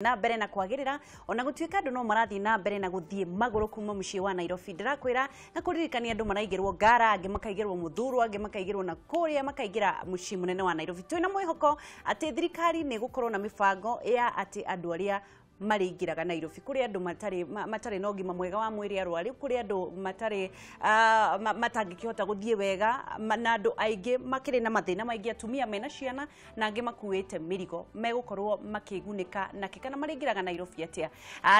Na mbere na kwagĩrĩra ona gũtuĩka andũ no marathiĩ na mbere na gũthiĩ magũrũ kuma mũciĩ wa Nairobi. Ndĩrakwĩra na kũririkania andũ maraigĩrwo ngara, angĩ makaigĩrwo mũthurwo, angĩ makaigĩrwo na kũrĩa makaingĩra mũciĩ mũnene wa Nairobi. Twĩna mwĩhoko atĩ thirikari nĩ ĩgũkorwo na mĩbango ya atĩ andũ arĩa marĩingĩraga Nairobi, kũrĩ andũ matarĩ na ũgima mwega wa mwĩrĩ, arwaru, kũrĩ andũ matarĩ matangĩkĩhota gũthiĩ wega, na andũ aingĩ makĩrĩ na mathĩna maingĩ, atumia mena ciana na angĩ makuĩte mĩrigo megũkorwo makĩgunĩka nakĩ kana marĩingĩraga Nairobi atĩa.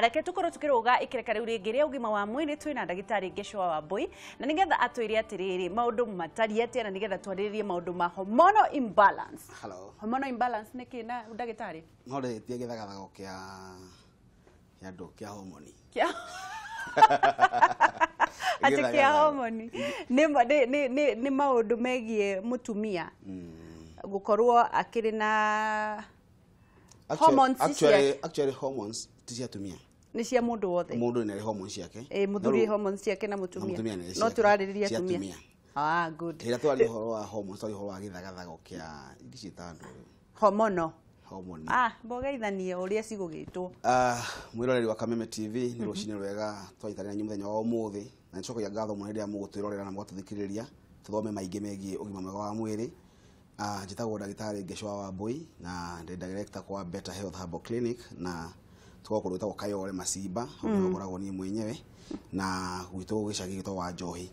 Reke tũkorwo tũkĩrũga ikereka rĩu rĩngĩ rĩa ũgima wa mwĩrĩ. Twĩna ndagĩtarĩ Ngeshwa Wambui na nĩgetha atwĩre atĩrĩrĩ maũndũ matariĩ atĩa na nĩgetha twarĩrĩrie maũndũ ma hormonal imbalance. Hello. Hormonal imbalance nĩ kĩ na ndagĩtarĩ? No rĩtie gĩthagathago kĩa kĩa andũ kĩa homoni. Kĩa atĩ kĩa homoni nĩ maũndũ megiĩ mũtumia gũkorwo akĩrĩ na hormones. Actually hormones ti cia atumia. Nĩ cia mũndũ wothe. Mũndũ nĩ arĩ hormones ciake. Ĩ mũthuri hormones ciake na mũtumia, no tũrarĩrĩria atumia. Ah, good. Rĩrĩa twaria ũhoro wa hormones, twaria ũhoro wa gĩthagathago kĩa ingĩciĩta andũ hormono hormone. Ah, mbogeithanie ũrĩa cigũgĩtwo. Mwĩroreri wa Kameme TV, nĩ rũcinĩ rwega twanyitanĩra inyuĩ mũthenya wa ũmũthĩ, na nĩcokagia ngatho mũno rĩrĩa mũgũtwĩrorera na mũgatũthikĩrĩria tũthome maingĩ megiĩ ũgima mwega wa mwĩrĩ. Njĩtagwo ndagĩtarĩ Ngeshwa Wambui na ndĩ director kwa Better Health Herbal Clinic, na tukoragwo kũndũ gwĩtagwo Kayole Masimba, hau nĩho ngoragwo niĩ mwenyewe, na gwitũ gĩcagi gĩtagwo Wanjohi.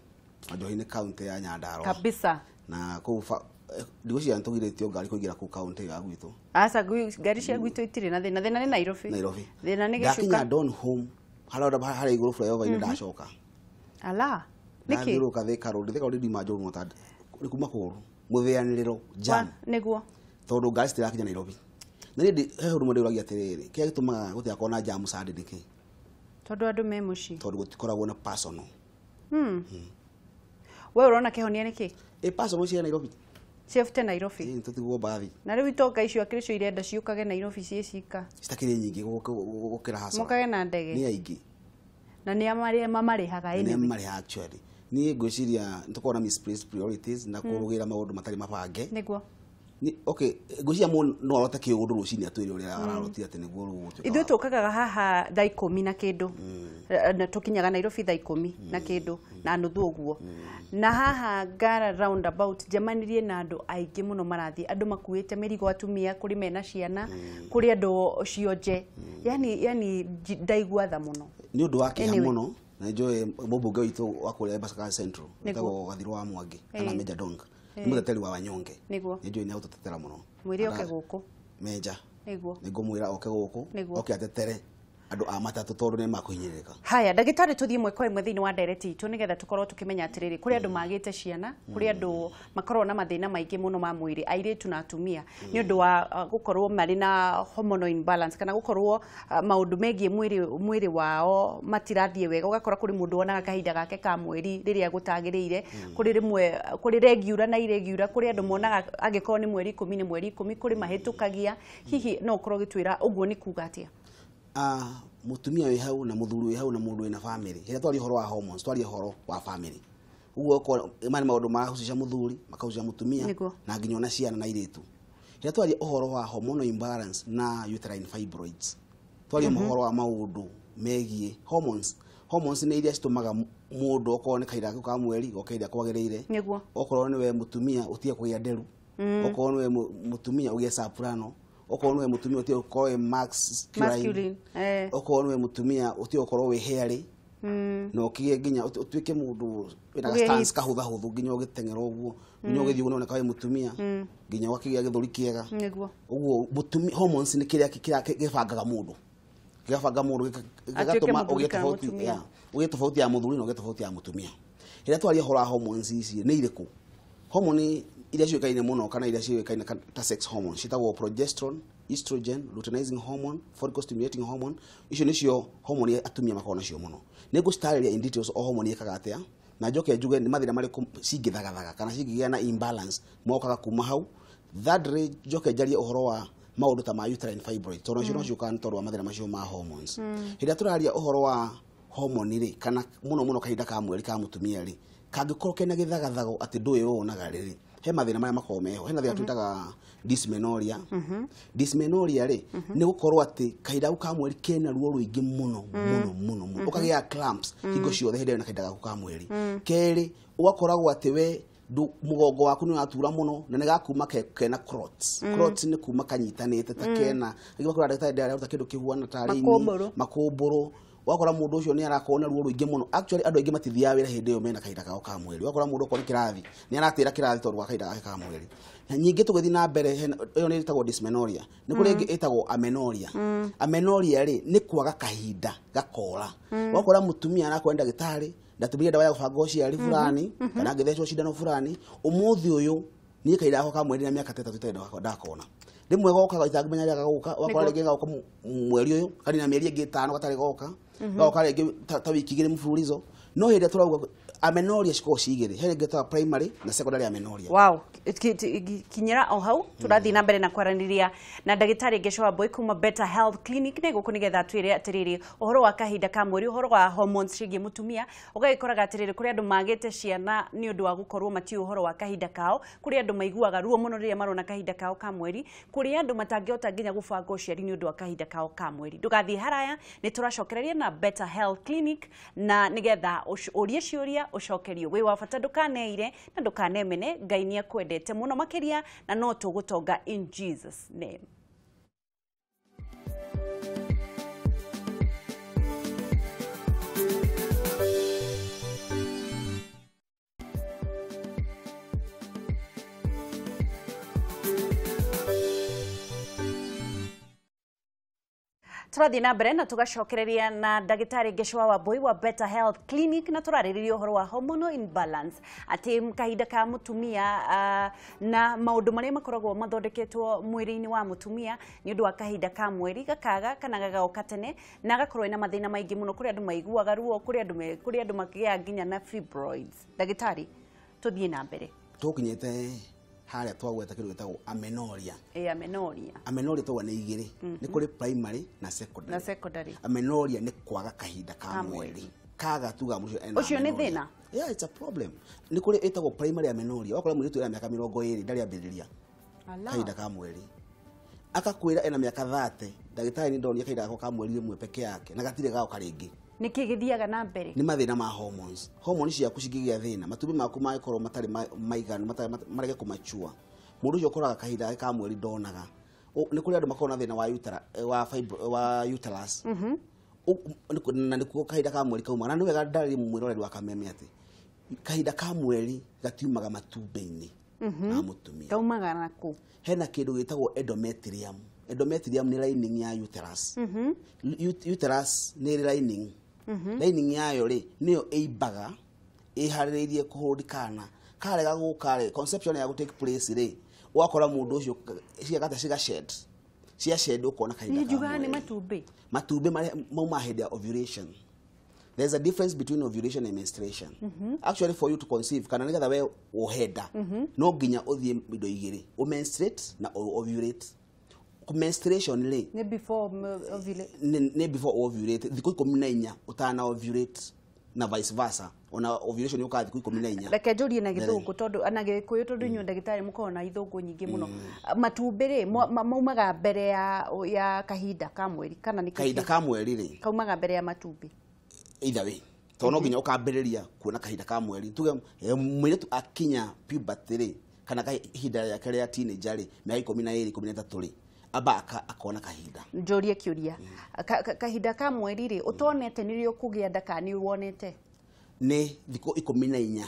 Wanjohi nĩ kaunti ya Nyandarua kabisa. Na kũu ndigwĩciria nĩtũgirĩtio ngari kũingĩra kũu kaunti ya gwitũ. Aca, ngari cia gwitũ itirĩ na thĩna. Thĩna nĩ Nairobi. Nairobi. Thĩna nĩ ndakinya gĩcuka. Don Home harĩa harĩa igũrũ flyover-inĩ ndacoka. Ala, nĩkĩ? Ndathiũrũrũka Thika Road. Thika Road ndima njũru mũno ta nĩ kuma kũũru mũthĩanĩrĩro jam. Nĩguo. Tondũ ngari citirakinya Nairobi. Na niĩ he ũndũ ũmwe ndĩũragia atĩrĩrĩ, kĩrĩa gĩtũmaga gũtigakorwo na jam Sunday nĩkĩ? Tondũ andũ me mũciĩ. Tondũ gũtikoragwo na personal. We ũrona kĩhonia nĩkĩ? Ĩ personal cia Nairobi. Ciebute Nairobi. Ĩ tũtigwo mbathi. Na rĩu itonga icio akĩrĩ cio irenda ciũkage Nairobi ciĩ cika. Citakĩrĩ nyingĩ gũkĩra haca. Mũkage na ndege. Nĩ aingĩ. Na nĩ marĩa mamarĩhaga nĩ anyway. Marĩhaga actually. Niĩ ngwĩciria nĩ tũkoragwo na misplaced priorities na kũrũgĩra maũndũ matarĩ mabange. Nĩguo. Okay, ngwĩciria mũndũ no arote kĩũndũ rũcinĩ atwĩre ũrĩa ararotire atĩ nĩguo rũgũtuĩka. Ithuĩ tũkaga haha thaa 10 na kĩndũ, na tũkinyaga Nairobi thaa 10 na kĩndũ na nuthu ũguo. Na haha Ngara roundabout njemanirie na andũ aingĩ mũno marathiĩ, andũ makuĩte mĩrigo, atumia, kũrĩ mena ciana, kũrĩ andũ cionje, yani ndaigua tha mũno. Nĩ ũndũ wa kĩeha Anyway. mũno, na nĩnjũĩ mũmbunge witũ wa kũrĩa Embakasi Central wĩtagwo Gathirũ wa Mwangi kana Meja Dong, nĩ mũteteri wa wanyonge. Nĩnjũĩ nĩ agũtũtetera mũno. Mwĩre oke gũkũ. Meja. Nĩguo. Nĩngũmwĩra oke gũkũ, oke atetere andũ a matatũ tondũ nĩ makũhinyĩrĩrĩka. Haya, ndagĩtarĩ, tũthiĩ ĩmwe kwa ĩmwe thĩinĩ wa ndereti itũ nĩgetha tũkorwo tũkĩmenya atĩrĩrĩ, kũrĩ andũ magĩte ciana, kũrĩ andũ makoragwo na mathĩna maingĩ mũno ma mwĩrĩ, airĩtu na atumia, nĩ ũndũ wa gũkorwo marĩ na hormonal imbalance kana gũkorwo maũndũ megiĩ mwĩrĩ wao matirathiĩ wega. Ũgakora kũrĩ mũndũ wonaga kahinda gake ka mweri rĩrĩa gũtagĩrĩire, kũrĩ rĩmwe kũrĩ regular na irregular, kũrĩ andũ monaga angĩkorwo nĩ mweri 10 nĩ mweri 10, kũrĩ mahĩtũkagia. Hihi no ũkorwo ũgĩtwĩra ũguo nĩ kuga atĩa? Mũtumia wĩ hau na mũthuri wĩ hau na mũndũ wĩna family, rĩrĩa twaria ũhoro wa hormones, twaria ũhoro wa family ũguo okorwo maya nĩ maũndũ marahusisha mũthuri, makahusisha mũtumia na nginya ona ciana na airĩtu. Rĩrĩa twaria ũhoro wa hormonal imbalance na uterine fibroids, twaria ũhoro wa maũndũ megiĩ hormones. Hormones nĩ iria citũmaga mũndũ okorwo nĩ kahinda gaku ka mweri goke rĩrĩa kwagĩrĩire. Okorwo nĩwe mũtumia ũtige kũgĩa nderu, okorwo nĩwe mũtumia ũgĩe soprano, okorwo nĩwe mũtumia ũtige gũkorwo wĩ masculine, okorwo nĩwe mũtumia ũtige gũkorwo wĩ hairy, na ũkĩgĩe nginya ũtuĩke mũndũ wĩna Ũgĩe stance hips. kahũthahũthũ, nginya ũgĩteng'era ũguo, nginya ũgĩthiĩ ũguo nĩwoneka wĩ mũtumia, nginya ũgakĩgĩa gĩthũri kĩega. Ũguo mũtumia, hormones nĩ kĩrĩa gĩbangaga mũndũ, gĩgabanga mũndũ, Atuĩke gĩgatũma mũthuri ũgĩe kana tofauti mũtumia. ya, ũgĩe tofauti ya mũthuri na ũgĩe tofauti ya mũtumia. Rĩrĩa twaria ũhoro wa hormones ici nĩ irĩkũ? Hormone iria ciũĩkaine mũno kana iria ciũĩkaine ta sex hormones ciĩtagwo progesterone, estrogen, luteinizing hormone, follicle stimulating hormone. Icio nĩcio hormone atumia makoragwo nacio mũno. Nĩ ngũcitarĩria in details o hormone ĩkaga atĩa, na njoke njuge nĩ mathĩna marĩkũ cingĩthagathaga kana cingĩgĩa na imbalance mokaga kuma hau. Thirdly, njoke njarie ũhoro wa maũndũ ta ma uterine fibroid, tondũ nacio no ciũkaga nĩ tondũ wa mathĩna macio ma hormones. Hĩndĩ ĩrĩa tũraria ũhoro wa hormone rĩ, kana mũno mũno kahinda ka mweri ka mũtumia rĩ, kangĩkorwo kena gĩthagathago atĩ ndũĩ wonaga rĩrĩ, He mathĩna marĩa makoragwo meho. Hena thĩna twĩtaga dysmenorrhea. Dysmenorrhea rĩ, nĩ gũkorwo atĩ kahinda gaku ka mweri kena ruo rũingĩ mũno mũno mũno mũno, ũkagĩa cramps hingo ciothe hĩndĩ ĩyo na kahinda gaku ka mweri. Kerĩ, ũgakoragwo atĩ we mũgongo waku nĩ ũratura mũno na nĩ gakuma kena clots. Clots nĩ kuma kanyitanĩte ta kena rĩngĩ bakora ndagĩtarĩ ndĩraruta kĩndũ kĩhuana tarĩ Makũmbũrũ. Makũmbũrũ. Wakora mũndũ ũcio nĩ arakorwo na ruo rũingĩ mũno. Actually andũ aingĩ matithiaga wĩra hĩndĩ ĩyo mena kahinda kao ka mweri. Wakora mũndũ okorwo nĩ kĩrathi nĩ aratĩra kĩrathi tondũ wa kahinda gake ka mweri. Na nyingĩ tũgĩthiĩ na mbere, ĩyo nĩ ĩtagwo dysmenorrhea. Nĩ kũrĩ ĩngĩ ĩtagwo amenorrhea. Amenorrhea rĩ, nĩ kwaga kahinda gakora. Wakora mũtumia arakorwo nĩ ndagĩtarĩ ndatũmire ndawa ya gũbanga ũciari fulani kana ngĩthecwo cindano fulani, ũmũthĩ ũyũ niĩ kahinda gakwa ka mweri na mĩaka ta 3 itarĩ ndakona. Rĩmwe gokaga itangĩmenya rĩrĩa gagoka, wakora rĩngĩ gagoka mweri ũyũ kana mĩeri ĩngĩ 5 gatarĩ goka, gagoka rĩngĩ ta wiki 2 mfululizo. No hĩndĩ ĩrĩa tũrauga amenorrhea cikoragwo ci igĩrĩ, he rĩngĩ ĩtagwo primary na secondary amenorrhea. Wow, kinyĩra o hau tũrathiĩ na mbere na kwaranĩria na ndagĩtarĩ Gecũ Wambui kuma Better Health Clinic nĩ gũkũ nĩgetha atwĩre atĩrĩrĩ ũhoro wa kahinda ka mweri, ũhoro wa hormones ciĩgiĩ mũtumia. Ũgagĩkoraga atĩrĩrĩ kũrĩ andũ magĩte ciana nĩ ũndũ wa gũkorwo matiũĩ ũhoro wa kahinda kao, kũrĩ andũ maiguaga ruo mũno rĩrĩa marona kahinda kao ka mweri, kũrĩ andũ matangĩhota nginya gũbanga ũciari nĩ ũndũ wa kahinda kao ka mweri. Ndũgathiĩ haraya, nĩ tũracokereria na Better Health Clinic na nĩgetha ũrie ciũria ũcokerio. Wĩ wa bata, ndũkaneire na ndũkanemene. Ngai nĩ akwendete mũno makĩria na no tũgũtonga in Jesus name. Tũrathiĩ na mbere na tũgacokereria na ndagĩtarĩ Gecũa Wambui wa Better Health Clinic na tũrarĩrĩria ũhoro wa hormonal imbalance, atĩ kahinda ka mũtumia na maũndũ marĩa makoragwo mathondeketwo mwĩrĩ-inĩ wa mũtumia nĩ ũndũ wa kahinda ka mweri gakaga kana gagaũka tene na agakorwo ena mathĩna maingĩ mũno. Kũrĩ andũ maiguaga ruo, kũrĩ andũ makĩgĩaga nginya na fibroids. Ndagĩtarĩ, tũthiĩ na mbere. Tũkinyĩte harĩa twagweta kĩndũ gĩtagwo amenorrhea. Ĩ, amenorrhea. Amenorrhea twauga nĩ igĩrĩ, nĩ kũrĩ primary na secondary. Na secondary. Amenorrhea nĩ kwaga kahinda ka Ka mweri. mweri. Kaga tuga mũcio ena Ũcio nĩ amenorrhea. thĩna? Yeah, it's a problem. Nĩ kũrĩ ĩtagwo primary amenorrhea. Wakora mũirĩtu ena mĩaka 20 ndarĩ ambĩrĩria kahinda ka mweri, akakwĩra ena mĩaka 30, ndagĩtarĩ nĩ ndonire kahinda gakwa ka mweri rĩmwe peke yake na gatirĩ gagoka rĩngĩ. Nĩ kĩ gĩthiaga na mbere? Nĩ mathĩna ma hormones. Hormones ciaku cingĩgĩa thĩna, matumbĩ maku mangĩkorwo matarĩ maiganu, marege kũmachua, mũndũ ũcio ũkoraga kahinda gake ka mweri ndonaga. Nĩ kũrĩ andũ makoragwo na thĩna wa wa fibro, wa uterus. Na nĩkuo kahinda ka mweri kaumaga. Na nĩ wega ndarĩrie mwĩroreri wa Kameme atĩ kahinda ka mweri gatiumaga matumbĩ-inĩ ma mũtumia. Kaumaga na kũ? Hena kĩndũ gĩtagwo endometrium. Endometrium nĩ lining ya uterus. Uterus nĩ lining. Lining yayo rĩ, nĩyo ĩimbaga ĩharĩrĩirie kũhold kana karega gũka rĩ, conception ya take place rĩ, ũgakora mũndũ ũcio ciakata ciga shed, cia shed, ũkona kahinda Niĩ ka njugaga nĩ mweri. matumbĩ. Matumbĩ marĩa mauma hĩndĩ ya ovulation. There's a difference between ovulation and menstruation. Actually for you to conceive kana nĩgetha we wohe nda, no nginya ũthiĩ indo igĩrĩ, ũmenstruate na ovulate. Menstruation rĩ, Nĩ before ovulate. Nĩ before ovulate, thikũ 14 ũtana ovulate, na vice versa, ona ovulation yũkaga thikũ 14. Reke njũrie na gĩthũngũ tondũ na gĩkũyũ, tondũ inyuĩ ndagĩtarĩ mũkoragwo na ithũngũ nyingĩ mũno. Matumbĩ rĩ, maumaga mbere ya kahinda ka mweri kana nĩ kĩ? Kahinda ka mweri rĩ, Kaumaga mbere ya matumbĩ. Either way, tondũ no nginya ũkambĩrĩria kuona kahinda ka mweri. Tuge mũirĩtu akinya puberty rĩ, kana ihinda rĩake rĩa teenager rĩ, mĩaka 12 13 rĩ, amba akona kahinda. Njũrie kĩũria. Kahinda ka mweri rĩ, ũtonete nĩrĩo kũgĩa nda kana nĩ wonete? Nĩ thikũ 14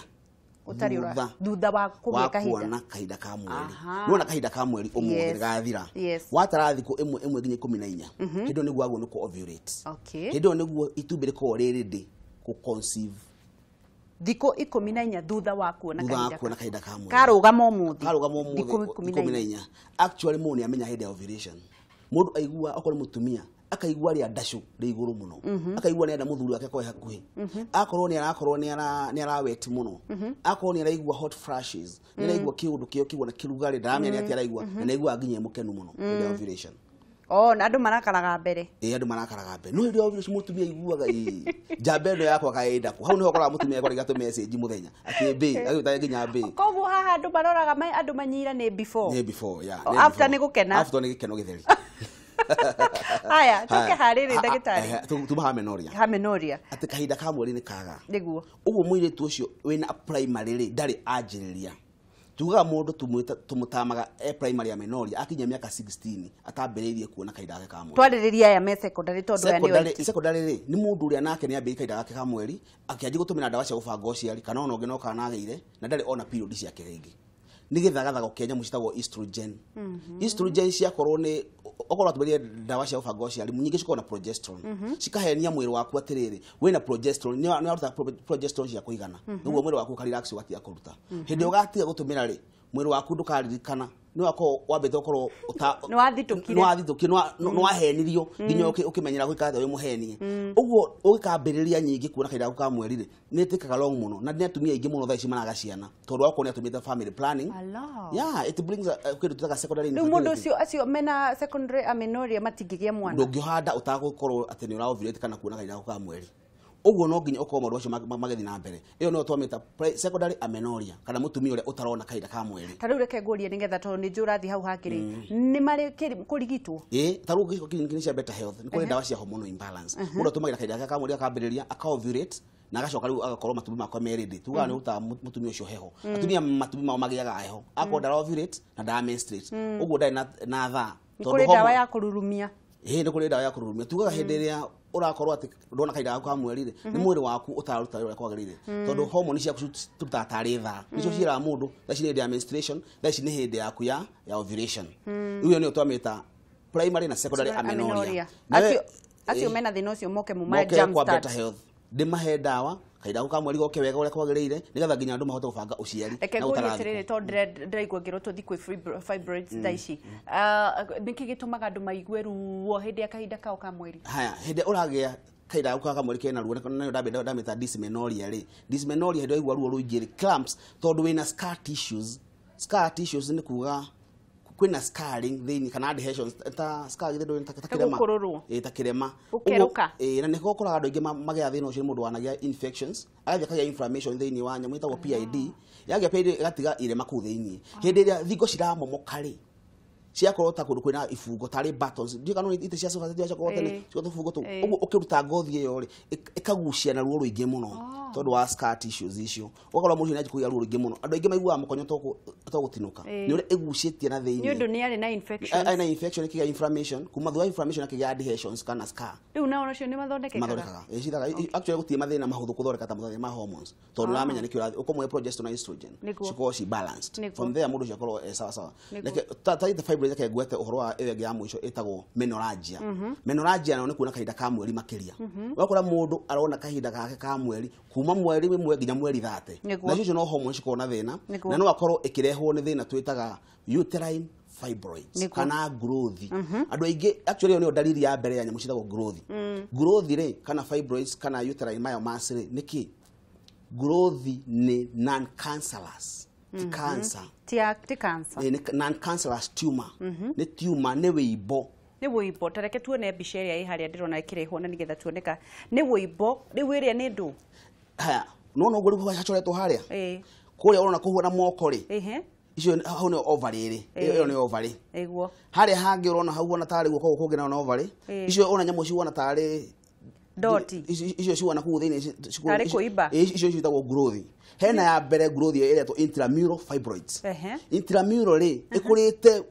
Ũtarĩ thutha thutha wa kũgĩa wa kahinda. Kuona kahinda ka mweri. Nĩwona kahinda ka mweri ũmũthĩ nĩgathira, watara thikũ ĩmwe ĩmwe nginya 14, hĩndĩ ĩyo nĩguo agwo nĩ kũ ovulate. Hĩndĩ ĩyo nĩguo itumbĩ rĩkoragwo rĩ ready kũ conceive. Thikũ 14 thutha wa kuona thutha wa kahinda kuona kahinda ka mweri. Karũgama ũmũthĩ. Karũgama ũmũthĩ. Thikũ ikũmi na ikũmi na inya. inya. Actually mũndũ nĩamenya hĩndĩ ya ovulation. Mũndũ aigua okorwo nĩ mũtumia akaigua rĩa ndacũ rĩ igũrũ mũno, akaigua nĩarenda mũthuri wake akorwo e hakuhĩ, akorwo nĩ arakorwo nĩ araweti mũno, akorwo nĩ araigua hot flashes, nĩ araigua kĩũndũ kĩo kĩguo na kĩrugarĩ, ndaramenya nĩ atĩa araigua, na nĩ aiguaga nginya e mũkenu mũno hĩndĩ ya ovulation. Oh, na andũ marakaraga mbere. Ĩ, andũ marakaraga mbere, no hĩndĩ ya ovulation mũtumia aiguaga ĩ njamba ĩno yakwa kaĩnda kũ. Hau nĩho ũkoraga mũtumia ekwarĩria tũ message mũthenya atĩ mbĩ agĩũta nginya mbĩ. Koguo haha andũ maroraga andũ manyira nĩ before. Nĩ before, yeah. Oh, nĩ after before. nĩ gũkena. After nĩ gĩkeno gĩtheri. Haya, tũke harĩrĩ ndagĩtarĩ. Tuma amenorrhea. Amenorrhea. Atĩ kahinda ka mweri nĩ kaga. Nĩguo. Ũguo mũirĩtu ũcio wĩna primary rĩ ndarĩ anjĩrĩria. Tugaga mũndũ tũmũtamaga e primary amenorrhea akinya mĩaka 16 atambĩrĩirie kuona kahinda gake ka mweri. Twarĩrĩria aya me secondary tondũ aya nĩo aingĩ. Secondary rĩ nĩ mũndũ ũrĩa nake nĩ ambĩrĩirie kahinda gake ka mweri akĩanjia gũtũmĩra ndawa cia gũbanga ũciari kana ona ũngĩ no kana agĩire na ndarĩ ona period ciake rĩngĩ. Nĩ gĩthagathago kĩa nyamũ citagwo estrogen. Estrogen ciakorwo nĩ okorwo atũmĩrire ndawa cia gũbanga ũciari nyingĩ cikoragwo na progesterone. Cikahenia mwĩrĩ waku atĩrĩrĩ wĩna progesterone, nĩ waruta progesterone cia kũigana nĩguo mwĩrĩ waku ũkarelax ũgatiga kũruta. Hĩndĩ ĩrĩa ũgatiga gũtũmĩra rĩ mwĩrĩ waku ndũkaririkana nĩ wakorwo wambĩte ũkorwo Nĩ wathitũkire. nĩ wathitũkire, nĩ wahenirio nginya ũkĩmenyera gwĩka atĩa wĩ mũhenie. Ũguo ũgĩkambĩrĩria nyingĩ kuona kahinda gaku ka mweri rĩ nĩ ĩtĩkaga long mũno na nĩ atumia aingĩ mũno thaa ici maraga ciana tondũ wakorwo nĩ atũmĩte family planning. Ala. Yeah, it brings kĩndũ twĩtaga secondary Rĩu mũndũ infertility. ũcio acio mena secondary amenorrhea matingĩgĩa mwana. Ndũngĩhanda ũtagũkorwo atĩ nĩ ũra ovulate kana kuona kahinda gaku ka mweri. Ũguo no nginya ũkorwo maũndũ macio magĩthiĩ na mbere. Ĩyo nĩyo twamĩta secondary amenorrhea kana mũtumia ũrĩa ũtarona kahinda ka mweri. Ta rĩu reke ngũrie nĩgetha tondũ nĩ njũĩ ũrathiĩ hau hangĩ rĩ, nĩ marĩ kũrigitwo? Ĩ, ta rĩu gĩcigo kĩnini cia Better Health nĩ kũrĩ ndawa cia hormonal imbalance. Mũndũ atũmagĩra kahinda gake ka mweri akambĩrĩria aka ovulate na agacoka rĩu agakorwo matumbĩ makwa me ready. Tugaga nĩ ũrutaga mũtumia ũcio heho. Atumia matumbĩ mao magĩaga heho. Akorwo ndara ovulate na ndara menstruate. Ũguo ndarĩ na thaa. Nĩ Tondũ kũrĩ ndawa hormone ya kũrurumia. Ĩ, nĩ kũrĩ ndawa ya kũrurumia. Tugaga hĩndĩ ĩrĩa ũrakorwo atĩ ndona kahinda gaku ka mweri rĩ nĩ mwĩrĩ waku ũtararuta wĩra ũrĩa kwagĩrĩire tondũ hormone ciaku cirutaga tarĩ thaa nĩcio ciĩraga mũndũ thaa ici nĩ hĩndĩ ya menstruation, thaa ici nĩ hĩndĩ yaku ya ovulation. Rĩu ĩyo nĩyo twamĩta primary na secondary amenorrhea. Acio mena thĩna ũcio moke muma moke jump kwa start. Better Health ndĩmahe ndawa kahinda gaku ka mweri goke wega ũrĩa kwagĩrĩire nĩgetha nginya andũ mahote gũbanga ũciari Reke na ngũrie gũtarathikwo. atĩrĩrĩ tondũ ndĩraigua ngĩrwo tũthiĩ kwĩ fibroids thaa ici. Nĩkĩ gĩtũmaga andũ maigue ruo hĩndĩ ya kahinda kao ka mweri? Haya, hĩndĩ ũragĩa kahinda gaku ka mweri kena ruo nayo ndamĩta dysmenorrhea rĩ. Dysmenorrhea hĩndĩ waigua ruo rũingĩ rĩ, cramps tondũ wĩna scar tissues. Scar tissues nĩ kuga kwĩna scarring thĩinĩ kana adhesions ta scar githĩ ndũĩ ta kĩrema. Gũkũrũrwo. Ĩ, ta kĩrema. Gũkerũka. Ĩ, na nĩho ũkoraga andũ aingĩ magĩa thĩna ũcio nĩ mũndũ wanagĩa infections agathiĩ akagĩa inflammation thĩinĩ wa nyamũ ĩtagwo PID. Yagĩa PID ĩgatiga irema kũu thĩinĩ. Hĩndĩ ĩrĩa thingo ciramomoka rĩ ciakorwo ta kũndũ kwĩna ibungo tarĩ buttons ndiũĩ kana itĩ cia sofa cia ciakorwo tene cikorwo tũbungo tũu. Ũguo ũkĩruta ngothi ĩyo rĩ ĩkagucia na ruo rũingĩ mũno tondũ wa scar tissues icio. Ũgakora mũndũ ũcio nĩanjia kũgĩa ruo rũingĩ mũno. Andũ aingĩ maiguaga mũkonyo to gũtinũka nĩ ũrĩa ĩgucĩtie na thĩinĩ. Nĩ ũndũ nĩ arĩ na infection. Arĩ na infection ĩkĩgĩa inflammation kuma thutha wa inflammation akĩgĩa adhesions kana scar. Rĩu nao nacio nĩ mathondekekaga? Mathondekaga. Ĩ, cithaga. Actually gũtirĩ mathĩna mahũthũ kũthondeka ta mathĩna ma hormones tondũ ũramenya nĩkĩo ũrathiĩ ũkũmũhe progesterone na estrogen cikorwo ci balanced. From there mũndũ ũcio akorwo e sawa sawa. Reke ta ite fibroids reke ngwete ũhoro wa ĩyo ĩngĩ ya mũico ĩtagwo menorrhagia. Menorrhagia nayo nĩ kuona kahinda ka mweri makĩria. Ũgakora mũndũ arona kahinda gake ka mweri kuma mweri ĩmwe nginya mweri 30. Nacio icio no hormones cikoragwo na thĩna na no akorwo ĩkĩrehwo nĩ thĩna twĩtaga uterine fibroids kana growth. Andũ aingĩ actually ĩyo nĩyo dalili ya mbere ya nyamũ ciĩtagwo growth. Growth rĩ kana fibroids kana uterine myomas rĩ nĩ kĩ? Growth nĩ non-cancerous. Ti cancer. Ti cancer. Nĩ non-cancerous tumor. Nĩ tumor, nĩ wĩimbo. Nĩ wĩimbo. Ta reke tuone mbica ĩrĩa ĩ harĩa ndĩrona ĩkĩrehwo na nĩgetha tuoneka. Nĩ wĩimbo. Rĩu ĩrĩa nĩ ndũ? Haya, nĩwona ũguo rĩu hacoretwo harĩa? Kũrĩa ũrona kũhuana na moko rĩ. Icio hau nĩ ovary rĩ. Ĩyo nĩ ovary. Ĩguo. Harĩa hangĩ ũrona hau huana tarĩ guoko gũkũ kũngĩ nayo nĩ ovary. Icio ũrona nyamũ cihuana tarĩ Doti. Icio cihuana kũu thĩinĩ Tarĩ kũimba. Icio ciĩtagwo growth. Hena ya mbere growth ĩrĩa ĩretwo intramural fibroids. Intramural rĩ ĩkũrĩte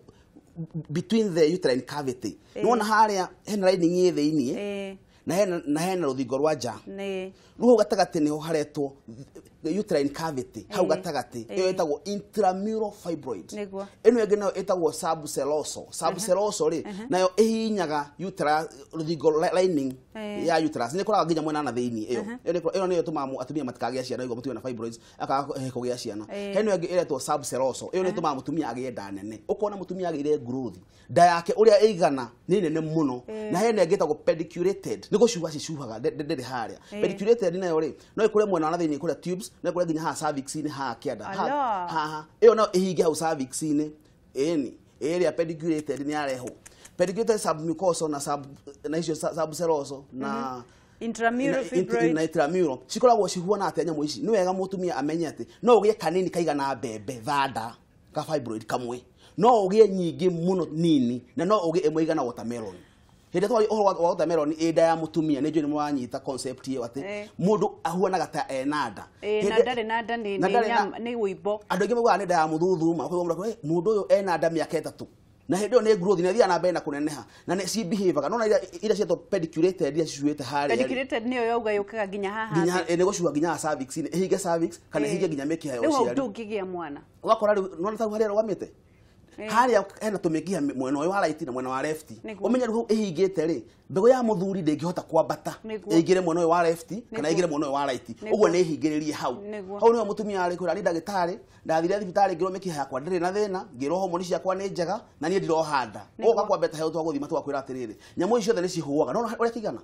between the uterine cavity. Nĩwona harĩa hena lining ĩ thĩinĩ na hena rũthingo rwa nja. Rĩu hau gatagatĩ nĩho haretwo uterine cavity hau gatagatĩ ĩyo ĩtagwo intramural fibroid. Ĩno ĩngĩ nayo ĩtagwo subserosal. Subserosal rĩ nayo ĩhihinyaga uterus rũthingo lining ya uterus nĩ ĩkoraga nginya mwena na thĩinĩ ĩyo. Ĩyo nĩyo ĩtũmaga atumia matikagĩa ciana ũguo mũtumia na fibroids akaga kũgĩa ciana. Hena ĩngĩ ĩretwo subserosal ĩyo nĩ ĩtũmaga mũtumia agĩe nda nene. Ũkona mũtumia agĩire growth nda yake ũrĩa ĩigana nĩ nene mũno. Na hena ĩngĩ ĩtagwo pediculated nĩ gũcuha cicuhaga ndĩrĩ harĩa. Pediculated nayo rĩ no ĩkũre mwena wa na thĩinĩ kũrĩa tubes no ĩkũre nginya haha cervix-inĩ haha kĩanda. Haha ĩyo no ĩhinge hau cervix-inĩ. Ĩni ĩrĩa pediculated nĩ yarehwo. Pediculated submucosal na sub na icio subserosal na intramural fibroid na intramural cikoragwo cihuana atia nyamu ici. Ni wega mutumia amenye ati no ugie kanini kaigana mbembe thanda ka fibroid kamwe, no ugie nyingi muno nini, na no ugie imwe igana watermelon. Hĩndĩ twari ũhoro wa watermelon ĩ nda ya mũtumia nĩ njũĩ nĩ mũranyita concept ĩyo atĩ mũndũ ahuanaga ta ena nda. Na ndarĩ na nda, nĩ wũimbo. Andũ aingĩ maugaga nĩ nda ya mũthuthuma, ũkaigua mũndũ mũndũ ũyũ ena nda mĩaka 3 na hĩndĩ ĩyo nĩ growth na ĩthiaga na mbere na kũneneha na nĩ ci behavior no na iria cietwo pediculated iria cicuĩte harĩa. Pediculated nĩyo yauga yũkaga nginya haha nginya nĩ gũcua nginya cervix inĩ, ĩhinge cervix kana ĩhinge nginya mĩkiha ya ũciari. Rĩu ndũngĩgĩa mwana ũgakora rĩu nona ta harĩa arũgamĩte haria hena tumikiha mwena ũyũ wa right na mwena wa left, umenye rĩu ĩhingĩte rĩ mbegũ ya mũthuri ndĩngĩhota kwambata ĩingĩre mwena ũyũ wa left kana ĩingĩre mwena ũyũ wa right, ũguo nĩ ĩhingĩrĩrie hau. Hau nĩho mũtumia arĩ kwĩra nĩ ndagĩtarĩ ndathire thibitarĩ ngĩrwo mĩkiha yakwa ndĩrĩ na thĩna, ngĩrwo homoni ciakwa nĩ njega na niĩ ndiroha nda. Ũgoka kwambeta hau twagũthima tũgakwĩra atĩrĩrĩ nyamũ ici ciothe nĩ cihũaga, no ũrĩa kĩigana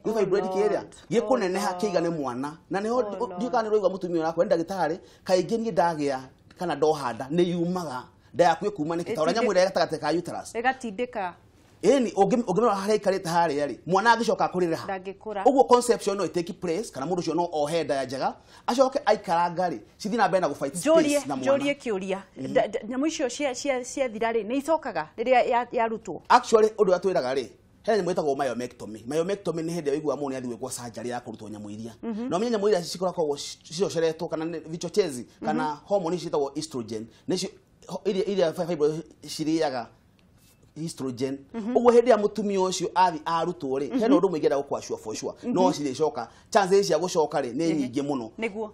nĩ fibroid kĩrĩa gĩkũneneha kĩigane mwana, na nĩho ndiũĩ kana nĩ ũraigua mũtumia ũrakwĩra ndagĩtarĩ kaingĩ niĩ ndagĩa kana ndoha nda nĩ yumaga nda yaku ĩkuma nĩkĩ ta ũrĩa nyamũ ĩrĩa gatagatĩ ka uterus ĩgatindĩka. Ĩni ũngĩmĩrora harĩa ĩikarĩte harĩa rĩ mwana angĩcoka akũrĩre ha ndangĩkũra. Ũguo conception no take place kana mũndũ ũcio no ohe nda ya njega acoke aikaranga rĩ cithiĩ na mbere na gũ fight space na mwana. Njũrie kĩũria, nyamũ icio ciathira rĩ nĩ icokaga rĩrĩa yarutwo? Actually ũndũ ũrĩa twĩraga rĩ hena nyamũ ĩtagwo myomectomy. Myomectomy nĩ hĩndĩ ĩrĩa ũiguaga mũndũ nĩ athiĩ gwĩkwo surgery ya kũrutwo nyamũ iria. Na ũmenye nyamũ iria cikoragwo cicoceretwo kana vichochezi kana hormone ciĩtagwo estrogen nĩcio iria fibroid cirĩaga estrogen. Ũguo hĩndĩ ya mũtumia ũcio athi arutwo rĩ hena ũndũ mũingĩ enda gũkwacua for sure no cirĩcoka chances cia gũcoka rĩ nĩ nyingĩ mũno.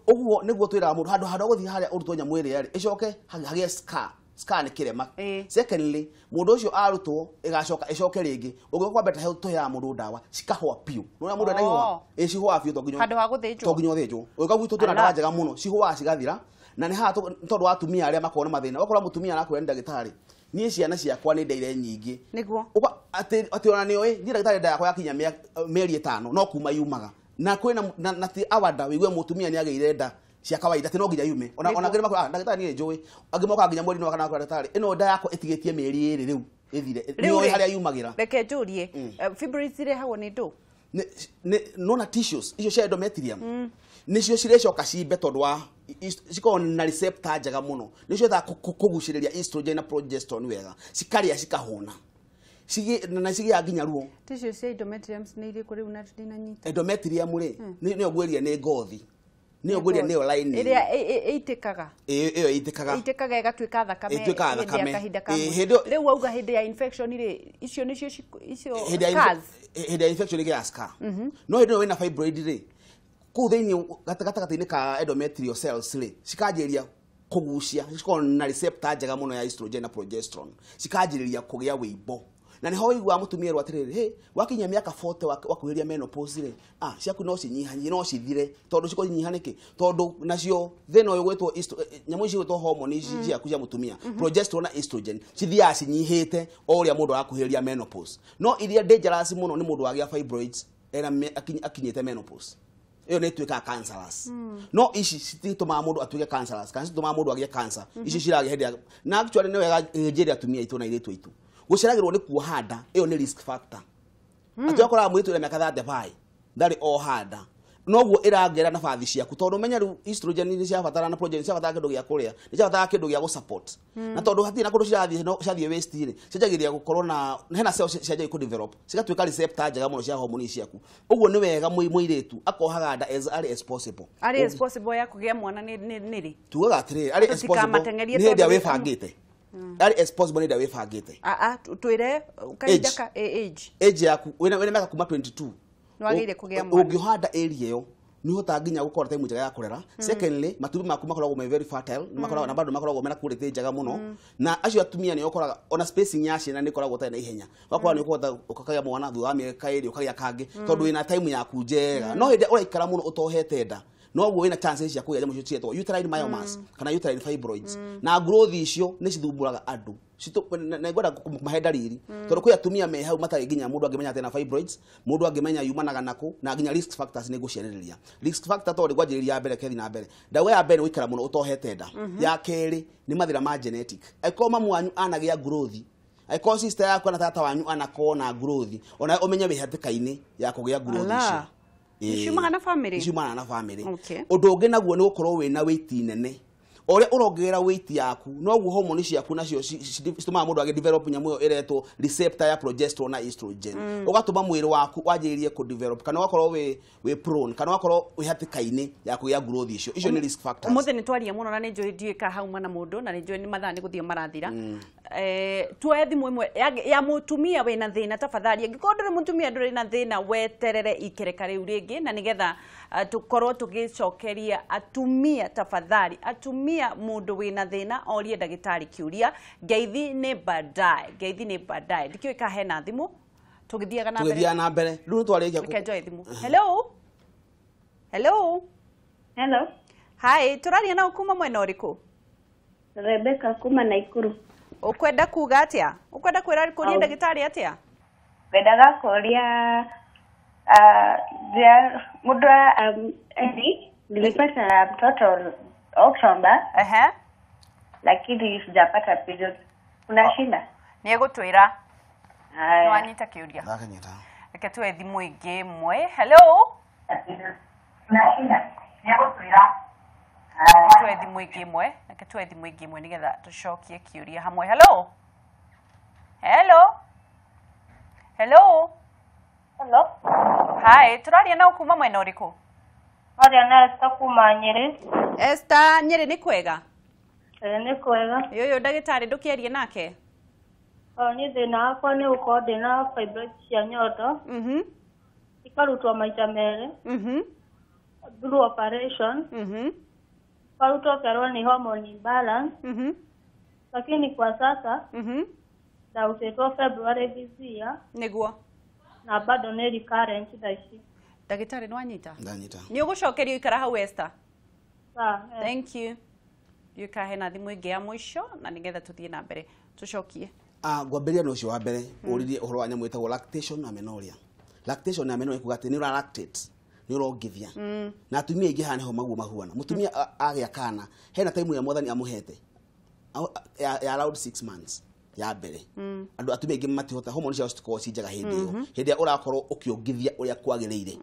Ũguo nĩguo twĩraga mũndũ handũ handũ gũthiĩ harĩa ũrutwo nyamũ ĩrĩa rĩ ĩcoke hagĩe scar. Scar nĩ kĩrema. Secondly mũndũ ũcio arutwo ĩgacoka ĩcoke rĩngĩ ũngĩũka kwambata he tũheaga mũndũ ndawa cikahũa biũ. Nĩwona mũndũ ena ihũa ĩ cihũaga biũ to nginya handũ ha gũthĩnjwo, to nginya ũthĩnjwo. Ũgĩũka gwitũ twĩna ndawa njega mũno cihũaga cigathira, na nĩ haha tondũ wa atumia arĩa makoragwo na mathĩna. Ũgakora mũtumia arakwĩra nĩ ndagĩtarĩ niĩ ciana ciakwa nĩ ndaire nyingĩ nĩguo atĩ ona nĩũĩ niĩ ndagĩtarĩ nda yakwa yakinya mĩeri 5 no kuma yumaga na kwĩna na ti awanda wĩigue mũtumia nĩ agĩire nda cia kawaida atĩ no nginya yume. Ona angĩ makwĩra ndagĩtarĩ niĩ njũĩ angĩ mokaga nginya mweri-inĩ wa kana makwĩra ndagĩtarĩ ĩno nda yakwa ĩtigĩtie mĩeri 2 rĩu ĩthire nĩũĩ harĩa yumagĩra. Reke njũrie, fibroids irehagwo nĩ ndũ? Nona tissues icio cia endometrium nĩcio cirecoka cimbe tondũ wa cikoragwo na receptor njega mũno nĩcio cihotaga kũgucĩrĩria estrogen na progesterone wega cikarĩa cikahũna na cigĩaga nginya ruo. Tissues cia endometrium nĩ irĩkũ rĩu na ndinanyita? Endometrium rĩ nĩyo ngwĩrire nĩ ngothi, nĩyo ngwĩrire nĩyo lining ĩrĩa ĩitĩkaga, ĩyo ĩitĩkaga ĩitĩkaga ĩgatuĩka thakame kahinda kamwe. Rĩu wauga hĩndĩ ya infection rĩ icio nĩcio icio scars, hĩndĩ ya infection ĩgĩaga scar. No hĩndĩ ĩyo wĩna fibroid rĩ kũu thĩinĩ gatagatĩ-inĩ ka endometrial cells rĩ cikanjĩrĩria kũgucia, cikoragwo na receptor njega mũno ya estrogen na progesterone cikanjĩrĩria kũgĩa wĩimbo. Na nĩho ũiguaga mũtumia erwo atĩrĩrĩ hĩ wakinya mĩaka 40 wakuhĩrĩria menopause rĩ ciaku no cinyihanyihie no cithire tondũ cikũnyiha nĩkĩ? Tondũ nacio thĩna ũyũ gwĩtwo nyamũ ici gwĩtwo hormone ici ciaku cia mũtumia progesterone na estrogen cithiaga cinyihĩte o ũrĩa mũndũ arakuhĩrĩria menopause. No iria dangerous mũno nĩ mũndũ wagĩa fibroids ena akinyĩte menopause ĩyo nĩ ĩtuĩkaga cancerous. No ici cititũmaga mũndũ atuĩke cancerous kana citũmaga mũndũ agĩe cancer. Ici ciragĩa hĩndĩ ya na actually nĩ wega njĩre atumia aitũ na airĩtu aitũ gũceragĩrwo nĩ kuoha nda ĩyo nĩ risk factor. Atĩ ũkoraga mũirĩtu wĩna mĩaka 35 ndarĩ oha nda noguo ĩrangera nabathi ciaku tondũ menya rĩu estrogen nĩ ciabatara na progesterone ciabatara kĩndũ gĩa kũrĩa nĩ ciabatara kĩndũ gĩa gũ-support na tondũ hatirĩ na kũndũ cirathiĩ no ciathiĩ waste rĩ cianjagĩrĩria gũkorwo na hena cells cianjagia kũ develop cigatuĩka receptor njega mũno cia hormone ciaku. Ũguo nĩ wega mũirĩtu akohaga nda as early as possible. Early as possible ya kũgĩa mwana nĩ rĩ? Tugaga atĩrĩrĩ early as possible nĩ hĩndĩ ĩrĩa wĩbangĩte. Early as possible nĩ hĩndĩ ĩrĩa wĩbangĩte. Twĩre kahinda ka age. Age yaku wĩna mĩaka kuma 22 nĩwagĩrĩire kũgĩa mwana. Ũngĩhanda area ĩyo nĩ ũhotaga nginya gũkorwo time njega ya kũrera. Secondly matumbĩ maku makoragwo me very fertile, makoragwo na bado makoragwo mena quality njega mũno na acio atumia nĩ ũkoraga ona spacing ya ciana nĩ ĩkoragwo ĩtarĩ na ihenya. Ũgakora nĩ ũkũhota ũkagĩa mwana thutha wa mĩaka 2 ũkagĩa kangĩ tondũ wĩna time yaku njega. No hĩndĩ ũraikara mũno ũtohete nda noguo wĩna chances cia kũgĩa nyamũ icio ciĩtagwo uterine myomas kana uterine fibroids na growth icio nĩ cithumbũraga andũ. Na ngwenda kũmahe ndariri tondũ kwĩ atumia me hau matarĩ nginya mũndũ angĩmenya atĩ na fibroids mũndũ angĩmenya yumanaga nakũ na nginya risk factors nĩ ngũciarĩrĩria. Risk factor tondũ ngwanjĩrĩria ya mbere kethi na mbere ndawa ya mbere nĩ gũikara mũno ũtohete nda. Ya kerĩ nĩ mathĩna ma genetic, angĩkorwo mamu wanyu anagĩa growth Angĩkorwo sister yaku na tata wanyu anakorwo na growth, ona ũmenye wĩ hatĩka-inĩ ya kũgĩa growth icio. Ciumaga na family. Ciumaga na family. Ũndũ ũngĩ naguo nĩ gũkorwo wĩna weight nene. Ũrĩa ũrongerera weight yaku noguo hormone ciaku nacio citũmaga mũndũ agĩ develop nyamũ ĩyo ĩretwo receptor ya progesterone na estrogen. Ũgatũma mwĩrĩ waku wanjĩrĩrie kũ develop kana ũgakorwo wĩ prone kana ũgakorwo wĩ hatĩka-inĩ ya kũgĩa growth icio. Icio nĩ risk factors. Ũmũthĩ nĩ twaria mũno na nĩ njũĩ ndiũĩ ka hauma na mũndũ na nĩ njũĩ nĩ mathaa nĩ gũthiĩ marathira. Tuoe thimũ ĩmwe ya mũtumia wĩna thĩna tafadhali. Angĩkorwo ndũrĩ mũtumia ndũrĩ na thĩna weterere ikereka rĩu rĩngĩ na nĩgetha tũkorwo tũgĩcokeria atumia tafadhali. Atumia mũndũ wĩna thĩna orie ndagĩtarĩ kĩũria. Ngeithi nĩ baadaye, ngeithi nĩ baadaye. Ndikĩũĩ ka hena thimũ tũgĩthiaga na mbere. Tũgĩthiaga na mbere. Rĩu nĩtwarĩkia Reke njoe thimũ. Hello. Hello. Hello. Hi, tũraria na kuma mwena ũrĩkũ? Rebecca kuma Naikuru. Ukwenda kuga atia? Ukwenda kwira kuria ndagĩtarĩ atia? Ngwendaga kũria mũndũ nilipata mtoto Oktoba. Lakini sijapata period. Kuna shida? Nĩ egũtwĩra. Nĩ wanyita kĩũria. Ndakanyita. Reke tuoe thimũ ĩngĩ ĩmwe. Hello. Kuna shida? Nĩ egũtwĩra. Tuoe thimũ ĩngĩ ĩmwe. Reke tuoe thimũ ĩngĩ ĩmwe nĩgetha tũcokie kĩũria hamwe. Hello. Hello. Hello. Hello. Hi, tũraria na kuma mwena ũrĩkũ? Aria na Esther kuma Nyeri. Esther, Nyeri nĩ kwega? Nĩ kwega. Ũyũ ndagĩtarĩ ndũkĩarie nake? Niĩ thĩna wakwa nĩ gũkorwo ndĩna fibroids cia nyondo. Ikarutwo maita merĩ. Through operation. Karutwo kerwo nĩ hormone imbalance. Lakini kwa sasa ndarutĩtwo February this year. Nĩguo. Na bado nĩ recurrent thaa ici. Ndagĩtarĩ nĩ wanyita? Ndanyita. Nĩ ũgũcokerio ikara hau Esther. Thank you. Ndiũĩ ka hena thimũ ĩngĩ ya mũico na nĩgetha tũthiĩ na mbere tũcokie. Ngwambĩrĩria na ũcio wa mbere ũririe ũhoro wa nyamũ ĩtagwo lactation amenorrhea. Lactation amenorrhea kuga atĩ nĩ ũra lactate, nĩ ũrongithia. Na atumia aingĩ haha nĩho maguo mahuana. Mũtumia agĩa kana hena time ĩrĩa mwathani amũhete ya around 6 months ya mbere. Andũ atumia aingĩ matihota hormone ciao citikoragwo ci njega hĩndĩ ĩyo. Hĩndĩ ĩrĩa ũrakorwo ũkĩongithia ũrĩa kwagĩrĩire.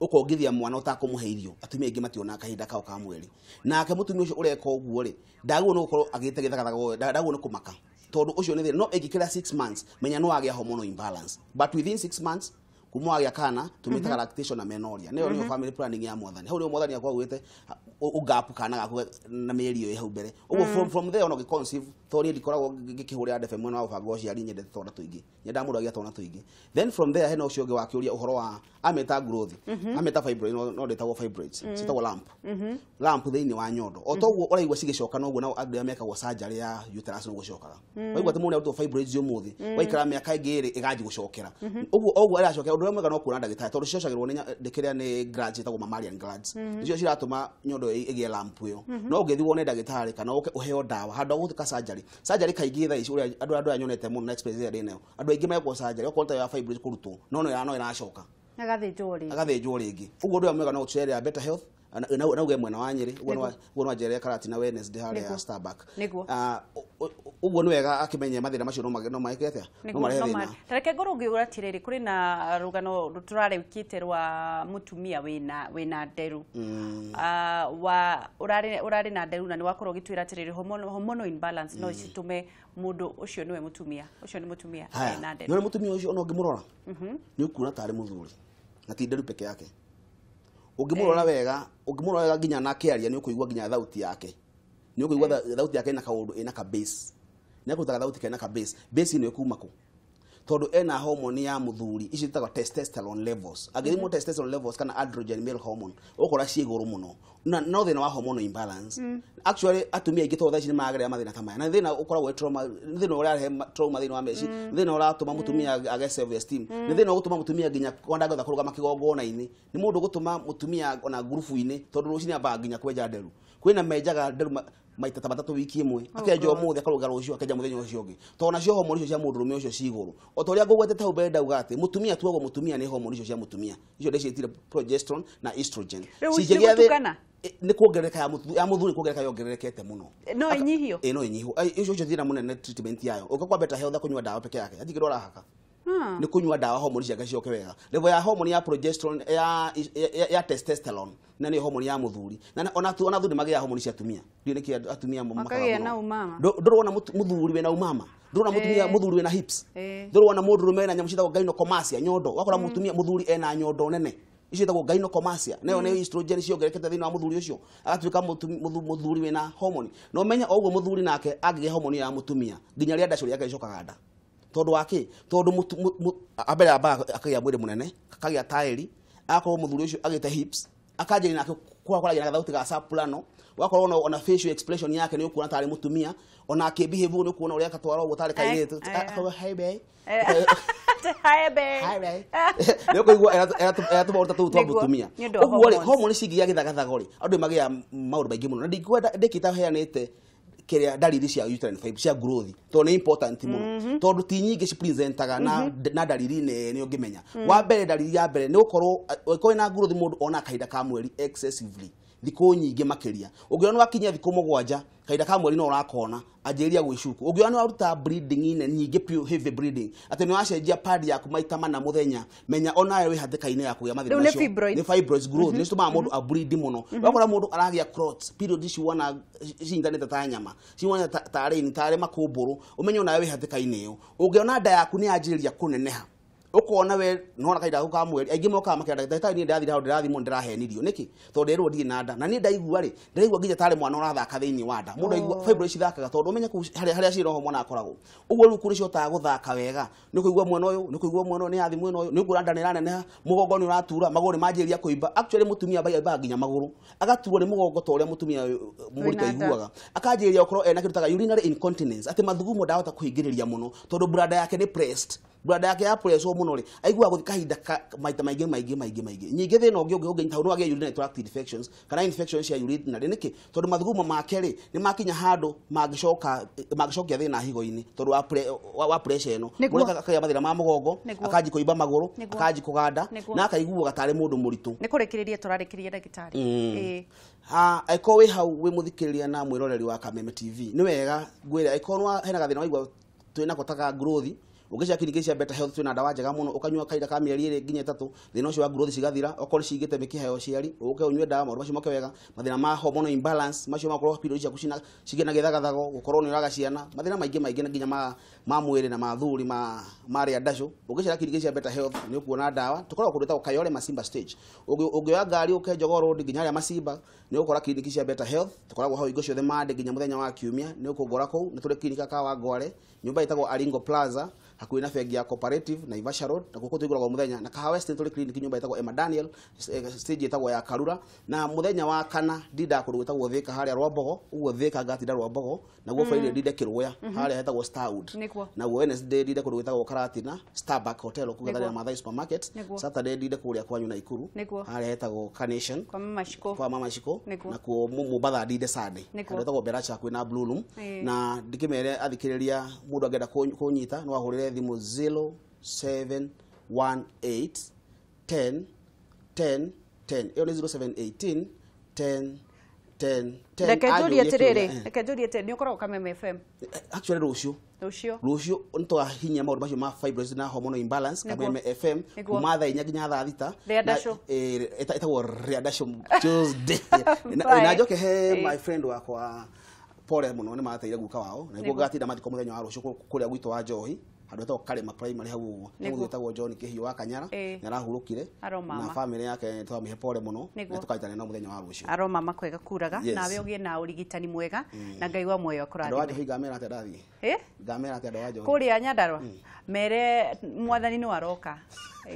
Ũkongithia mwana ũtakũmũhe irio, atumia aingĩ mationaga kahinda kao ka mweri. Nake mũtumia ũcio ũreka ũguo rĩ, ndagĩrĩirwo nĩ gũkorwo agĩte gĩthagathaga, ndagĩrĩirwo nĩ kũmaka. Tondũ ũcio nĩ thĩna. No ĩngĩkĩra 6 months, menya no wagĩa hormonal imbalance. But within 6 months, kuma wagĩa kana, tũmĩtaga lactation amenorrhea. Nĩyo nĩyo family planning ya mwathani. Hau nĩho mwathani akwagwĩte ũgapu kana gaku na mĩeri ĩyo ĩ hau mbere. Ũguo from there ona ũgĩ-conceive, tondũ niĩ ndikoragwo ngĩkĩhũrĩra ndebe mwena wa mũbango wa ũciari, nyendete twana tũingĩ. Nyendaga mũndũ agĩe twana tũingĩ. Then from there hena ũcio ũngĩ wa kĩũria ũhoro wa ameta growth, ameta fibroid, no ndĩtagwo fibroids, ciĩtagwo lump. Lump thĩinĩ wa nyondo. O toguo ũraigua cigĩcoka noguo nao andũ arĩa mekagwo surgery ya uterus noguo cicokaga. Waigua atĩ mũndũ nĩarutwo fibroids ũmũthĩ, waikara mĩaka ĩngĩ ĩrĩ ĩganji gũcokera. Ũguo oguo aracokera ũndũ ũrĩa mwega no kuona ndagĩtarĩ tondũ cicocagĩrwo nĩ kĩrĩa nĩ glands ciĩtagwo mammalian glands. Nĩcio ciratũma nyondo ĩgĩe lump ĩyo. No ũngĩthiĩ wone ndagĩtarĩ kana ũke ũheo ndawa handũ ha gũthika surgery. Surgery kaingĩ thaa ici ũrĩa andũ arĩa nyonete mũno na experience ĩrĩa ndĩ nayo, andũ aingĩ mekwo surgery okorwo ta ya fibroids kũrutwo, no no ĩracoka. Agathĩnjwo rĩngĩ. Agathĩnjwo rĩngĩ. Ũguo ũndũ ũrĩa mwega no gũcerera Better Health na uge mwena wa Nyeri, ũguo nĩ wanjerere Karatina Wednesday harĩa Starbucks. Ũguo nĩ wega akĩmenye mathĩna macio no maeke atĩa? No marehe thĩna. Ta reke ngorwo ngĩũra atĩrĩrĩ, kũrĩ na rũgano tũrarĩkĩte rwa mũtumia wĩna nderu. Ũrarĩ na nderu na nĩ wakorwo ũgĩtwĩra atĩrĩrĩ hormonal imbalance no citũme mũndũ ũcio nĩwe mũtumia, ũcio nĩ mũtumia ena nderu. Nĩ mũtumia ũcio ona ũngĩmũrora nĩ ũkuona tarĩ mũthuri na ti nderu peke yake. Ũngĩmũrora wega, ũngĩmũrora wega nginya na akĩaria nĩ ũkũigua nginya thauti yake. Nĩ ũkũigua thauti yake ĩna kaũndũ, ĩna ka bass. Nĩ akũrutaga thauti kena ka bass. Bass ĩno ĩkuma kũ? Tondũ ena hormone ya mũthuri, ici ciĩtagwo testosterone levels. Angĩthimwo testosterone levels kana androgen male hormone, ũgũkora ciĩ igũrũ mũno. Na no thĩna wa hormonal imbalance. Actually atumia aingĩ tondũ thaa ici nĩ maragerera mathĩna ta maya. Na thĩna ũkoragwo wĩ trauma, nĩ thĩna ũrarehe trauma thĩinĩ wa meciria, nĩ thĩna ũratũma mũtumia age self esteem, nĩ thĩna ũgũtũma mũtumia nginya ndangĩhota kũrũgama kĩgongona-inĩ, nĩ mũndũ ũgũtũma mũtumia ona ngurubu-inĩ tondũ rũcinĩ ambaga nginya kwenja nderu. Kwĩna menjaga nderu maita ta matatũ wiki ĩmwe akenja ũmũthĩ akarũga rũciũ akenja mũthenya ũcio ũngĩ tondũ nacio homoni icio cia mũndũrũme ũcio ci igũrũ o ta ũrĩa ngũgwetete hau mbere ndauga atĩ mũtumia tuagwo mũtumia nĩ homoni icio cia mũtumia icio ndĩciĩtire progesterone na estrogen. Rĩu gũtukana nĩ kuongerereka ya mũthuri kuongerereka yongererekete mũno no inyihio no inyihio icio icio thĩna mũnene treatment yayo ũka kwa Better Health kũnyua ndawa peke yake hatirĩ kĩndũ arahaka nĩ kũnyua ndawa homoni ciake cioke wega level ya homoni ya progesterone ya testosterone na nĩ homoni ya mũthuri na ona athuri magĩa homoni cia atumia ndio nĩkĩ atumia makagĩa na umama ndũrona mũthuri wĩna umama ndũrona mũtumia mũthuri wĩna hips ndũrona mũndũrũme wĩna nyamũ ciĩtagwo gynecomastia nyondo wakora mũtumia mũthuri ena nyondo nene icio ciĩtagwo gynecomastia nayo nĩ estrogen ciongererekete thĩinĩ wa mũthuri ũcio agatuĩka mũthuri wĩna homoni na ũmenye o ũguo mũthuri nake angĩgĩa homoni ya mũtumia nginya rĩa ndacũ rĩake rĩcokaga nda tondu wake tondu ambere amba akagĩa mwĩrĩ mũnene akagĩa taĩri agakorwo mũthuri ũcio agĩte hips akanjĩrĩria nake kwaragia na gathauti ga soprano wakorwo ona facial expression yake nĩ ũkuona tarĩ mũtumia ona akĩbehave nĩ ũkuona ũrĩa akatwara ũguo tarĩ kairĩtu akauga hi babe hi babe hi babe nĩ ũkũigua eratũma ũrĩa tũu twa mũtumia ũguo rĩ homoni cingĩgĩa gĩthagathago rĩ andũ nĩmagĩa maũndũ maingĩ mũno na ndingĩkwenda ndĩkĩte heanĩte kĩrĩa dalili cia uterine fibroid cia growth tondũ nĩ important mũno tondũ ti nyingĩ ci presentaga na dalili nene ũngĩmenya wa mbere dalili ya mbere nĩ gũkorwo ũngĩkorwo na growth mũndũ ona kahinda ka mweri excessively thikũ nyingĩ makĩria ũngĩona wakinyia thikũ 7 kahinda ka mweri no ũrakona anjĩrĩria gwĩcuku ũngĩona waruta bleeding ine nyingĩ pure heavy bleeding atĩ nĩ wacenjia pad yaku maita mana mũthenya menya onawe wĩ hatĩka-inĩ ya kũgĩa mathĩna macio nĩ fibroids growth nĩ citũmaga mũndũ ableed mũno wakora mũndũ aragĩa clots period ici wona cinyitanĩte ta nyama ciwona tarĩ tarĩ makũmbũrũ ũmenye onawe wĩ hatĩka-inĩ ĩyo ũngĩona nda yaku nĩ yanjĩrĩria kũneneha ukona we nona kahinda gaku ka mweri aingĩ mokaga makera ndagĩtarĩ niĩ ndĩrathire hau ndĩrathimwo ndĩrahenirio nĩkĩ tondũ nderwo ndirĩ na nda na niĩ ndaigua rĩ ndĩraigua nginya tarĩ mwana ũrathaka thĩinĩ wa nda mũndũ aigua fibroids cithakaga tondũ ũmenye kũu harĩa cirĩ noho mwana akoragwo ũguo rĩu kũrĩ cihotaga gũthaka wega nĩ ũkũigua mwena ũyũ nĩ ũkũigua mwena ũyũ nĩ yathi mwena ũyũ nĩ ũkuona nda nĩ ĩraneneha mũgongo nĩ ũratura magũrũ nĩ manjĩrĩria kũimba actually mũtumia aimbaga nginya magũrũ agaturwo nĩ mũgongo ta ũrĩa mũtumia mũritũ aiguaga akanjĩrĩria gũkorwo ena kĩndũ taga urinary incontinence atĩ mathugumo ndahota kũhingĩrĩria mũno tondũ bladder yake nĩ pressed bladder yake ya presswo mũno rĩ aiguaga gũthiĩ kahinda maita maingĩ maingĩ maingĩ maingĩ nyingĩ thĩna ũngĩ ũngĩnyita hau no agĩe urinary tract infections kana infections cia urinary nĩkĩ tondũ mathugumo make rĩ nĩ makinya handũ mangĩcoka mangĩcokia thĩna higo-inĩ tondũ wa pressure ĩno mũndũ akagĩa mathĩna ma mũgongo akanji kũimba magũrũ akanji kũganda na akaiguaga tarĩ mũndũ mũritũ nĩ kũrĩkĩrĩria tũrarĩkĩrĩria ndagĩtarĩ angĩkorwo wĩ hau wĩ mũthikĩrĩria na mwĩroreri wa Kameme TV nĩ wega ngwĩre angĩkorwo hena gathĩna waigua twĩnako ta ka growth ũngĩcia kiriniki cia Better Health twĩna ndawa njega mũno ũkanyua kahinda ka mĩeri 2 nginya 3 thĩna ũcio wa growth cigathira okorwo cigĩte mĩkiha ya ũciari ũke ũnyue ndawa maũndũ macio moke wega mathĩna ma hormonal imbalance macio makorwo period ciaku cigĩ na gĩthagathago gũkorwo nĩ ũraga ciana mathĩna maingĩ maingĩ nginya ma mwĩrĩ na ma thuri ma rĩa ndacũ ũngĩcera kiriniki cia Better Health nĩ ũkuona ndawa tũkoragwo kũndũ gwĩtagwo Kayole Masimba stage ũngĩoya ngari ũke Jogoo Road nginya harĩa Masimba nĩ ũgũkora kiriniki cia Better Health tũkoragwo hau hingo ciothe Monday nginya mũthenya wa Kiumia nĩ ũkũngora kũu nĩ tũrĩ kiriniki ka Wangware nyũmba ĩtagwo Aringo Plaza hakuhĩ na bengi ya Cooperative Naivasha Road na gũkũ tũigũragwo mũthenya na Kahawa West tũrĩ clinic nyũmba ĩtagwo Emma Daniel stage ĩtagwo ya Karura na mũthenya wa kana ndindaga kũndũ gwĩtagwo Thika harĩa Rwambogo ũguo Thika ngatinda Rwambogo naguo Friday ndinde Kĩrũya harĩa hetagwo Starwood naguo Wednesday ndinde kũndũ gwĩtagwo Karatina Starbuck Hotel kũng'ethanĩra Mathai Supermarket Saturday ndinde kũrĩa kwanyu Naikuru harĩa hetagwo Carnation kwa Mama Shiko nakuo Mombatha ndinde Sunday harĩa hetagwo Beracha hakuhĩ na Blue Room na ndikĩmere athikĩrĩria mũndũ angĩenda kũnyita no ahũrĩre thimũ 0718 10 10 10 ĩyo nĩ 0718 10 10 10. Reke njũrie atĩrĩrĩ, reke njũrie atĩrĩrĩ, nĩ ũkoragwo Kameme FM? Actually rũciũ rũciũ nĩ tũkahinyia maũndũ macio ma fibroids na hormonal imbalance Kameme FM kuma thaa 4 nginya thaa 6 ĩtagwo Rĩa Ndacũ Tuesday na njoke he my friend wakwa pole mũno nĩ mateire guka wao na nĩguo ngatinda mathiko mũthenya wa rũciũ kũrĩa gwitũ wa Njohi handũ hetagwo Karema Primary hau ũguo nĩ mũndũ wĩtagwo John Kĩhiũ wa Kanyara nĩ arahurũkire na family yake twamĩhe pole mũno na tũkanyitanĩra nao mũthenya wa rũciũ. Aromama kwega kuraga nawe ũgĩe na ũrigitani mwega na Ngai wa muoyo akũrathime. Andũ a Njohi ngamera atĩa ndathiĩ? Ngamera atĩa andũ a Njohi kũrĩa Nyandarua? Mere mwathani nĩ aroka.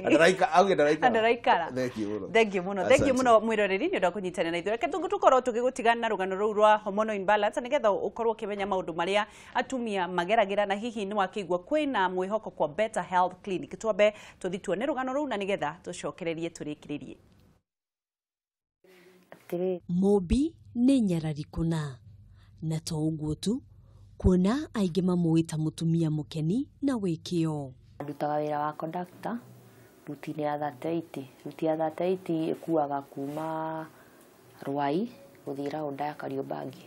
Ndaraikara. Thank you mũno. Thank you mũno mwĩroreri nĩ ũndũ wa kũnyitanĩra na ithuĩ. Reke tũkorwo tũgĩgũtigana na rũgano rũu rwa hormonal imbalance nĩgetha ũkorwo ũkĩmenya maũndũ marĩa atumia mageragĩra na hihi nĩ wakĩigua kwĩna mwĩhoko kwa Better Health Clinic. Twambe tũthiĩ tuone rũgano rũu na nĩgetha tũcokererie tũrĩkĩrĩrie. Mũmbi nĩ nyarari kũna Na to ũguo tu, kuona aingĩ mamũĩ ta mũtumia mũkeni na wĩ kĩo. Ndutaga wĩra wa conductor ruti-inĩ ya 38. Ruti ya 38 ĩkuaga kuma Ruai gũthiĩ raunda ya Kariobangi.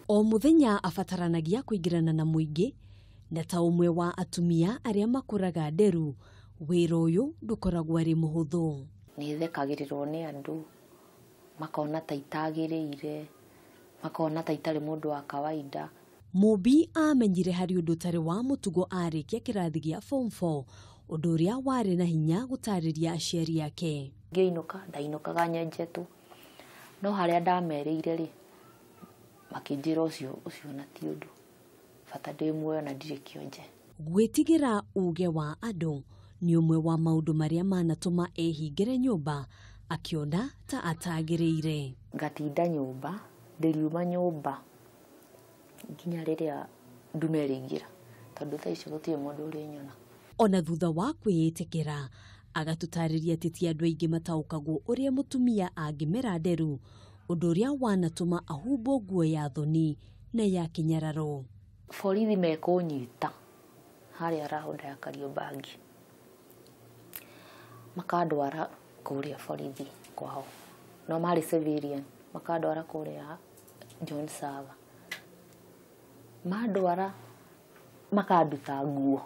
O mũthenya abataranagia kũingĩrana na mũingĩ, na ta ũmwe wa atumia arĩa makũraga nderu, wĩra ũyũ ndũkoragwo arĩ mũhũthũ. Nĩ thekagĩrĩrwo nĩ andũ, makona ta itagĩrĩire, makona ta itarĩ mũndũ wa kawaida. Mũmbi amenyire harĩ ũndũ ũtarĩ wa mũtugo arĩkia kĩrathi gĩa form 4, ũndũ ũrĩa warĩ na hinya gũtarĩria aciari ake. Ngĩinũka, ndainũkaga nyenjetwo, no harĩa ndamerĩire rĩ, makĩnjĩra ũcio na ti ũndũ, bata ndĩ muoyo na ndirĩ kĩonje. Gwĩtigĩra uge wa andũ nĩ ũmwe wa maũndũ marĩa manatũma ehingĩre nyũmba akĩona ta atagĩrĩire. Ngatinda nyũmba, ndĩriuma nyũmba nginya rĩrĩa ndume ĩrĩingĩra, tondũ thaa icio gũtirĩ mũndũ ũrĩnyona. Ona thutha wa kwĩĩtĩkĩra, agatũtarĩria atĩ ti andũ aingĩ mataũkagwo ũrĩa mũtumia angĩmera nderu, ũndũ ũrĩa wanatũma ahumbwo nguo ya thoni na ya kĩnyararo. Borithi mekũnyita harĩa raunda ya Kariobangi, makandwara kũrĩa borithi kwao, no marĩ civilian, makandwara kũrĩa John Sava, mandwara makanduta nguo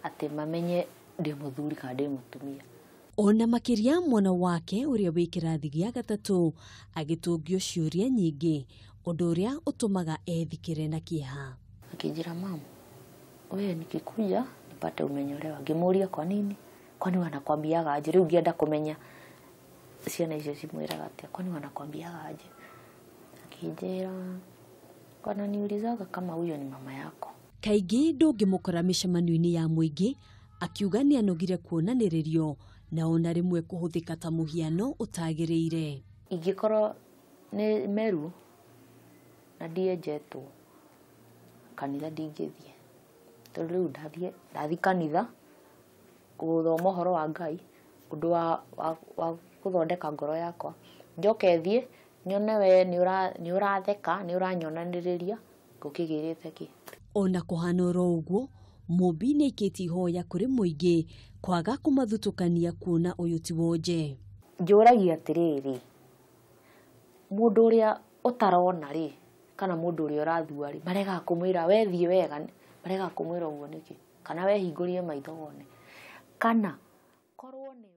atĩ mamenye ndĩ mũthuri kana ndĩ mũtumia. Ona makĩria mwana wake ũrĩa wĩ kĩrathi gĩa gatatũ agĩtũngio ciũria nyingĩ, ũndũ ũrĩa ũtũmaga ethikĩre na kĩeha. Akĩnjĩra, mamu, wewe nikikuja nipate umenyolewa. Ngĩmũria kwa nini? Kwani wanakwambiaga aje? Rĩu ngĩenda kũmenya ciana icio cimwĩraga atĩa, kwani wanakwambiaga aje? Akĩnjĩra, wananiulizaga kama huyo ni mama yako. Kaingĩ ndũngĩmũkora mĩcemanio-inĩ ya mũingĩ akiuga nĩ anogire kuonanĩrĩrio na ona rĩmwe kũhũthĩka ta mũhiano ũtagĩrĩire. Ingĩkorwo nĩ Meru na ndienjetwo kanitha ndingĩthiĩ, tondũ rĩu ndathiĩ kanitha gũthoma ũhoro wa Ngai, ũndũ wa gũthondeka ngoro yakwa, njoke thiĩ nyone we nĩ ũratheka, nĩ ũranyonanĩrĩria, ngũkĩgĩrĩte kĩ. Ona kũhana oro ũguo, Mũmbi nĩ aikĩtie ihoya kũrĩ mũingĩ kwaga kũmathutũkania kuona ũyũ ti wonje. Njũragia atĩrĩrĩ, mũndũ ũrĩa ũtarona rĩ, kana mũndũ ũrĩa ũrathua rĩ, maregaga kũmwĩra we thiĩ wega, maregaga kũmwĩra ũguo nĩkĩ? Kana we hingũrie maitho wone, kana korwo nĩ